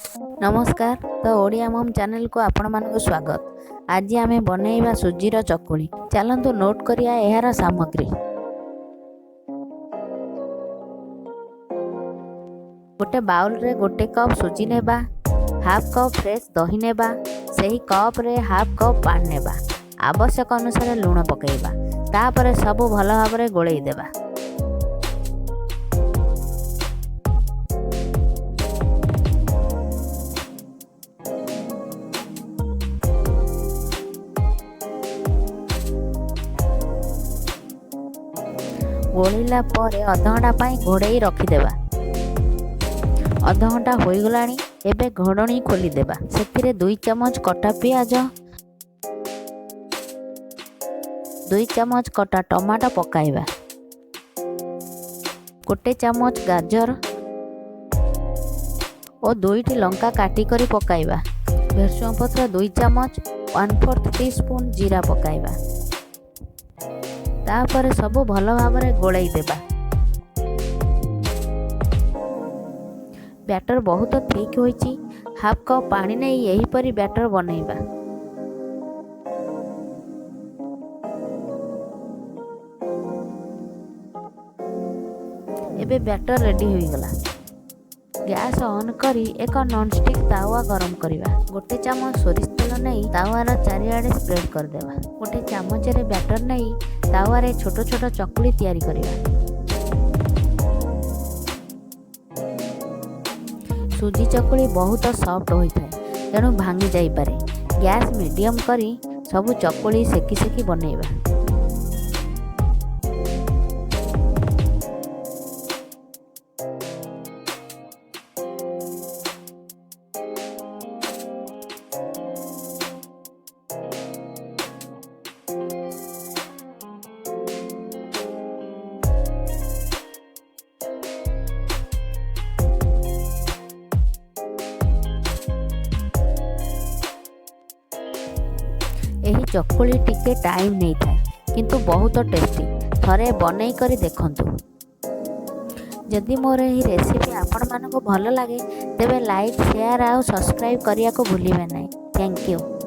ନମସ୍କାର, ତ ଓଡ଼ିଆ ମମ୍ ଚ୍ୟାନେଲକୁ ଆପଣମାନଙ୍କୁ ସ୍ୱାଗତ। ଆଜି ଆମେ ବନେଇବା ସୁଜିର ଚକୁଳି। ଚାଲନ୍ତୁ ନୋଟ୍ କରିବା ଏହାର ସାମଗ୍ରୀ। ଗୋଟେ ବାଉଲରେ 1 କପ୍ ସୁଜି ନେବା, ହାଫ୍ କପ୍ ଫ୍ରେଶ୍ ଦହି ନେବା, ସେହି କପ୍ରେ ହାଫ୍ କପ୍ ପାଣି ନେବା, ଆବଶ୍ୟକ ଅନୁସାରେ ଲୁଣ ପକାଇବା। ତାପରେ ସବୁ ଭଲ ଭାବରେ ଗୋଳେଇ ଦେବା। ଗୋଳିଲା ପରେ ଅଧଘଣ୍ଟା ପାଇଁ ଘୋଡ଼େଇ ରଖିଦେବା। ଅଧଘଣ୍ଟା ହୋଇଗଲାଣି, ଏବେ ଘୋଡ଼ଣୀ ଖୋଲିଦେବା। ସେଥିରେ 2 ଚାମଚ କଟା ପିଆଜ, 2 ଚାମଚ କଟା ଟମାଟୋ ପକାଇବା, 1 ଚାମଚ ଗାଜର ଓ 2ଟି ଲଙ୍କା କାଟି କରି ପକାଇବା। ଭେସୁଙ୍ଗା ପତ୍ର 2 ଚାମଚ, 1/4 ଟି ସ୍ପୁନ୍ ଜିରା ପକାଇବା। ତାପରେ ସବୁ ଭଲ ଭାବରେ ଗୋଳେଇ ଦେବା। ବ୍ୟାଟର ବହୁତ ଥିକ୍ ହୋଇଛି। ହାଫ୍ କପ୍ ପାଣି ନେଇ ଏହିପରି ବ୍ୟାଟର ବନେଇବା। ଏବେ ବ୍ୟାଟର ରେଡି ହୋଇଗଲା। ଗ୍ୟାସ୍ ଅନ୍ କରି ଏକ ନନଷ୍ଟିକ୍ ତାୱା ଗରମ କରିବା। 1 ଚାମଚ ସୋରିଷ ତେଲ ନେଇ ତାୱାର ଚାରିଆଡ଼େ ସ୍ପ୍ରେଡ୍ କରିଦେବା। 1 ଚାମଚରେ ବ୍ୟାଟର ନେଇ ତାୱାରେ ଛୋଟ ଛୋଟ ଚକୁଳି ତିଆରି କରିବା। ସୁଜି ଚକୁଳି ବହୁତ ସଫ୍ଟ ହୋଇଥାଏ, ତେଣୁ ଭାଙ୍ଗି ଯାଇପାରେ। ଗ୍ୟାସ୍ ମିଡ଼ିୟମ୍ କରି ସବୁ ଚକୁଳି ସେକି ସେକି ବନେଇବା। ଏହି ଚକୁଳି ଟିକେ ଟାଇମ୍ ନେଇଥାଏ, କିନ୍ତୁ ବହୁତ ଟେଷ୍ଟି। ଥରେ ବନେଇ କରି ଦେଖନ୍ତୁ। ଯଦି ମୋର ଏହି ରେସିପି ଆପଣମାନଙ୍କୁ ଭଲ ଲାଗେ, ତେବେ ଲାଇକ୍, ସେୟାର ଆଉ ସବସ୍କ୍ରାଇବ୍ କରିବାକୁ ଭୁଲିବେ ନାହିଁ। Thank you.